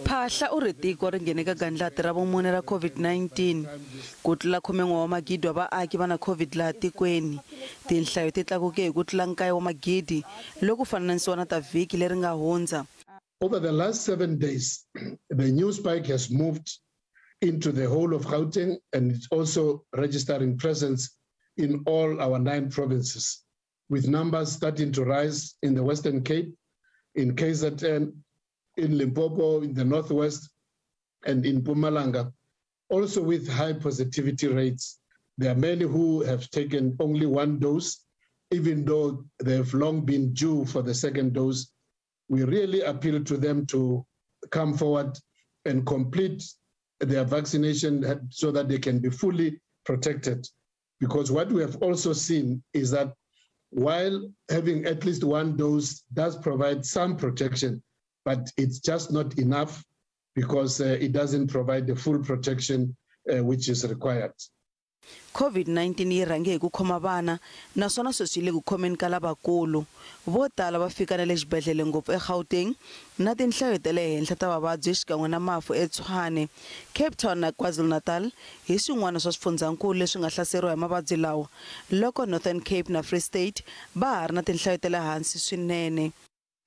Phaahla u ri tiko ri nghene ka gandlati ra vumune ra COVID-19. Ku tlula 11 wa magidi wa vaaki va na COVID laha tikweni. Tinhlayo ti tlakuke hi ku tlula 9 wa magidi loko fananisiwa na ta vhiki leri nga hundza. Over the last 7 days, the new spike has moved into the whole of Gauteng and it's also registering presence in all our 9 provinces, with numbers starting to rise in the Western Cape, in KZN, in Limpopo, in the Northwest, and in Mpumalanga, also with high positivity rates. There are many who have taken only one dose, even though they've long been due for the second dose. We really appeal to them to come forward and complete their vaccination so that they can be fully protected. Because what we have also seen is that while having at least one dose does provide some protection, but it's just not enough because it doesn't provide the full protection which is required. COVID-19 yi rhange hi ku khoma vana naswona sweswi yi le ku khomeni ka lavakulu. Vo tala va fika na le xibedhlele ngopfu eGauteng na tinhlayo ta le henhla ta vavabyi xikan'we na mafu eTshwane, Cape Town na KwaZulu-Natal hi swin'wana swa swifundzankulu leswi nga hlaseriwa hi mavabyi lawa, loko Northern Cape na Free State va ha ri na tinhlayo ta le hansi swinene.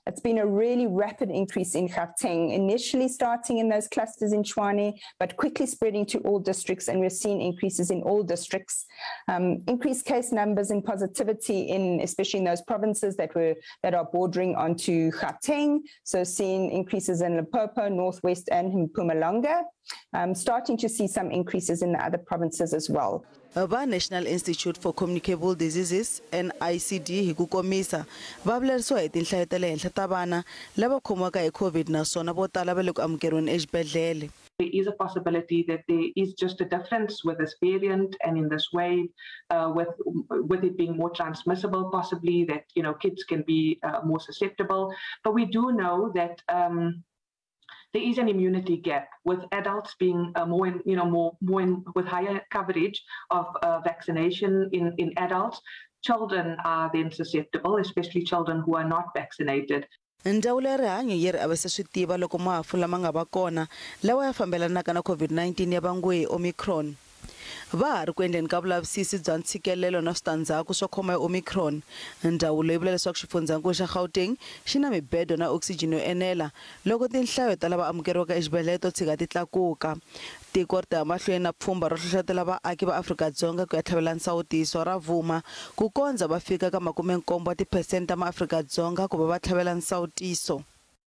It's been a really rapid increase in Gauteng, initially starting in those clusters in Tshwane, but quickly spreading to all districts, and we're seeing increases in all districts. Increased case numbers and positivity in, especially in those provinces that are bordering onto Gauteng. So seeing increases in Limpopo, Northwest, and Mpumalanga. Starting to see some increases in the other provinces as well. Va National Institute for Communicable Diseases, NICD, hi ku komisa, va vilerisiwa hi tinhlayo ta le henhla ta vana lava khomiwaka hi COVID naswona vo tala va le ku amukeriweni exibedhlele. There is a possibility that there is just a difference with this variant and in this wave, with it being more transmissible, possibly that, you know, kids can be more susceptible. But we do know that there is an immunity gap, with adults being more in, you know, more, more in, with higher coverage of vaccination in adults. Children are then susceptible, especially children who are not vaccinated. Ndzawulo ya rihanyo yi ri a va se swi tiva loko mafu lama nga va kona lawa ya fambelanaka na COVID-19 ya vangiwe hi Omicron. Va ha ri ku endleni ka vulavisisi bya ntshikelelo na switandzhaku swo khoma hi Omicron. Ndzawulo yi vula leswaku xifundzankulu xa Gauteng xi na mibedo na oxygen yo enela loko tinhlayo ta lava amukeriwaka exibedhlele to tshika ti tlakuka. Tiko ri ta ya mahlweni na pfhumba ro hlohlotela vaaki va Afrika-Dzonga ku ya tlhavela nsawutiso ra Vuma ku kondza va fika ka 70 wa tiphesente ta maAfrika-Dzonga ku va va tlhavela nsawutiso.